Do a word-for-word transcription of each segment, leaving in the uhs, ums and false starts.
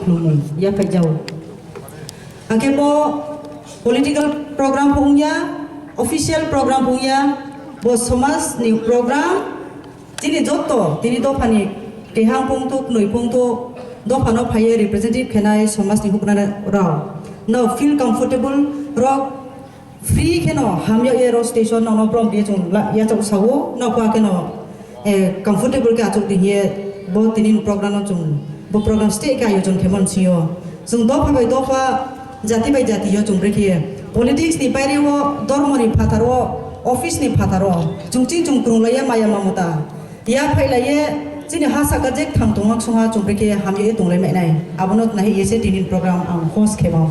Khulumung yaphaijao. Hake bo political program phungya, official program phungya, bo somaj ni program, chini jotto, tini dophani kehang phungthuk, nui phungthuk, dophano phaiye representative khenai somaj ni hukna rao. No feel comfortable rok free kheno hamya ye road station no no prom ye chung la ya chok sao no kwa kheno eh, comfortable khe achuk di hiye bo tini program no chung bo program stay khe ayojon khe mon sio chung dopha bai dopha jati bai jati yo chung brekhe politics ni baire o dormo ni phatar o office ni phatar o chung ching chung krung laiya maya mamota ya phai laiye chini ha saka jek thang tongma songha chung brekhe hamya ye tonglai mai nai abono nahi ye se tini program ang host khebo.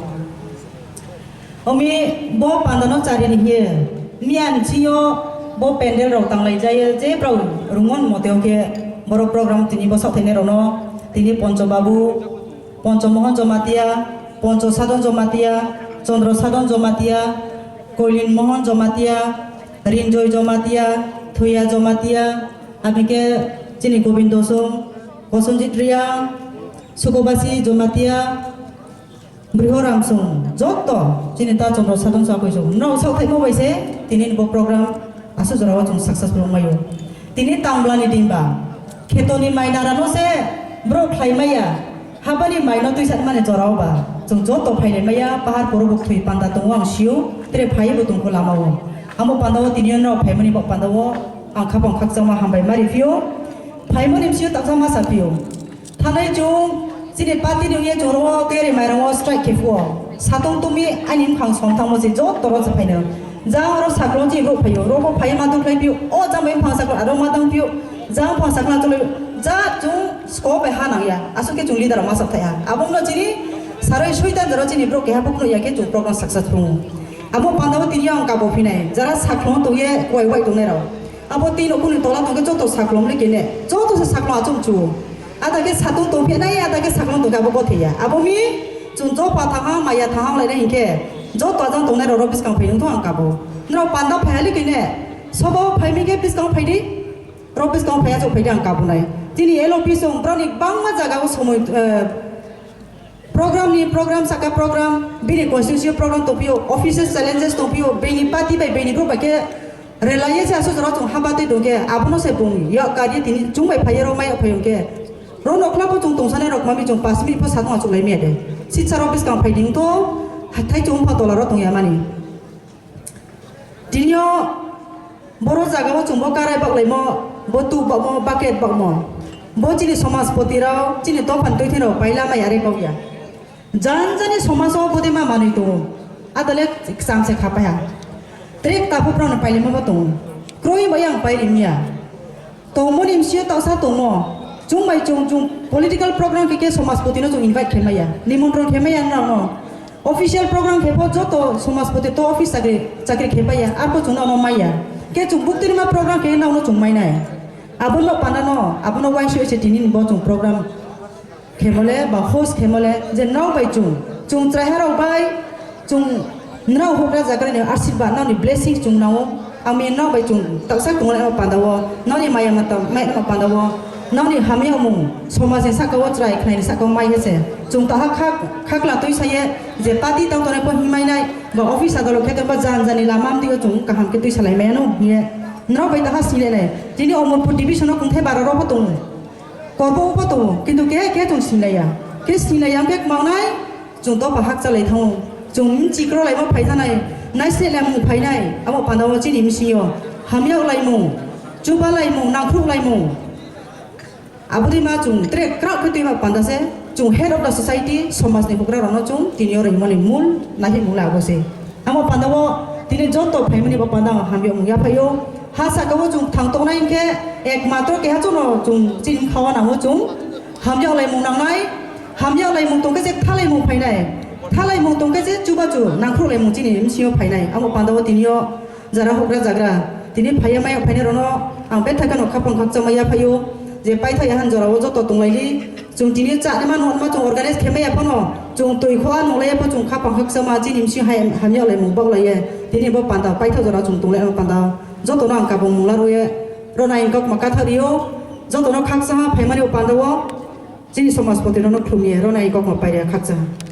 Omi bo pandano charini hiye miyan chiyo bo pendel rok tanglai jaiye je brao rungon moteo khe borok program tini bo sakthaini rokno tini Poncho Babu, Poncho Mohon Jomatia, Poncho Sadon Jomatia, Chondro Sadon Jomatia, Koilin Mohon Jomatia, Rinjoy Jomatia, Thuya Jomatia, abike chini Gobindo Song, Kosonjit Riang, Sukobasi Jomatia, Brihoram song jotto chini ta chondro sadon sa koi song no sok thai mo bai se tini bo program asu jora o chung successful mayo tini tambla ni dimba kheto ni mai nara no se bro khlai maya haba ni mai no twi sat mani jora o ba chung jotto phai lai maya pahar poro buk thwi panda tong ang siu tere phai bo tong ko lama o amo panda o tini no phai mani bo panda o ang khapang khakchang ma hambai mari phio phai mani siu taksa ma sa phio Thanai chwng chini party ni wngya chwng ro teri mairang o strike khe phuo. Satong tumi ani mkhang som thangmo se jotto ro se phaino. Jang ro saklo chi ro phaio. Ro bo phai ma duk lai pio. O jang bai mphang saklo aro ma dang pio. Jang mphang saklo chwng ja chwng sko bai ha nang ya. Asuk khe chwng leader ma sak thaya. Abo no chini sarai sui ta jaro chini bro keha bukno ya khe chwng program successful. Abo pandao tini ang kabo phinai. Jara saklo to ye wai wai tongnai rao. Abo tei nokuni tola tongkhe joto saklom le kene, joto se saklom achom chuo. Ada khe satung tongphe nai, ada khe saklom tongkhe abo gothei ya. Abo mi chwng jopha thangha, maya thangha lai nai hinkhe joto ajang tongnai rok biskang phai nung thung ang kabo. Norok panda phai hali kene, sobo phai mi khe biskang phai di, rok biskang phai achuk phai di ang kabo nai. Tini L O P song broni bangma jaga o somoi, eh, Program ni program saka program, bini constituency program tongpio, offices challenges tongpio, bini party bai bini group bai khe relaiye se asu jora chung haba twi tongkhe, abono se bung ya kari tini chung bai phaiye rok mai phai hwnkhe. Ro nokla bo chung tongsanai rok mami chung pas minute pho sakong achuk lai maya de. Sitsa rok biskang phai ding to, hathai chung pha tola ro tongya mani. Tinio boro jagao chwngbo karai baklaimo, bo tuk bakmo, bucket bakmo. Bo chini somajpoti rok, chini dophani twithai rok paila mai are kokya. Jan jani somajo bode ma manwi tongo. Adole cham se khapaiha. Trek tapu prano pailima bo tongo. Kroi bai ang pairi miya. Tongmoni M C O tausa tongmo. Chwng bai chwng chwng political program khe khe somajpoti no chwng invite khe maya. Nimontron khe maya nang no. Official program khe pho joto somajpoti to office chakri chakri khe maya. Arpho chwng no maya. Khe chwng bukti ma program khe nang no chwng mai nai. Abo no panda no, abo no wainsi se tini bo chwng program. Khemole ba host khemole je nrao bai chung, chung chraiha rok bai chung nrao hokra jagra ni asirba nrao ni blessings chung nao. Ami nrao bai chung taksa tongla ema panda o nrao ni maya mata mai ema panda o nrao ni hamya mung somaj ni saka o chrai khnai ni saka o mai hese chung taha khak khakla twi saye je party tang tonai pho himai nai ba office adolo kheto ba jan jani lama amtwi o chung kaham khe twi salai maya no hiye nrao bai taha sile nai tini Omorpur division o kungthai bara rok pho tongo. Korbo wngbo tongo, kintu keha keha chwng sinlaiya. Khe sinlaiya wngkhe kwmangnai, chwng dophah hakcha lai thango. Chwng mchikro laima phai thanai, naisle laimung phainai, amo pandao chini msingyo hamyak laimung, chuba laimung, nangkhruk laimung. Aboni ma chwng tre kwrak khe twima panda se, chwng head of the society, somajni bugra rokno chwng tini oro himani mul nahimung le abo se. Amo pandao tini joto phaimani bo panda ang hamya wng yaphaio. Ha saka o chwng thang tongnai hinkhe ekmatro keha chwngno chwng chini khawa nango chwng hamya laimung nangnai. Hamya laimung tongkhe je thalaimung phainai. Thalaimung tongkhe je chubachu nangkhruk laimung chini msio phainai. Amo pandao tinio jara hokra jagra tini phaiya maya phainai rono ang betha kheno khapang khakchangma yaphaio. Je paithak yahan jorao joto tonglaili. Chwng tini chani ma nungma chwng organize khe maya phano chwng twi khwa nunglaiya pho chwng khapang khakchangma chini msi hai hamya laimung baklaiya. Tini bo panda paithak jora chwng tonglai ang panda jotono ang kabung mungla rwya. Rona ang kokma kathar rio jotono khakchangma phaimani o panda o. Chini somajpoti rokno khulumya, roni kokno pairya khakchang.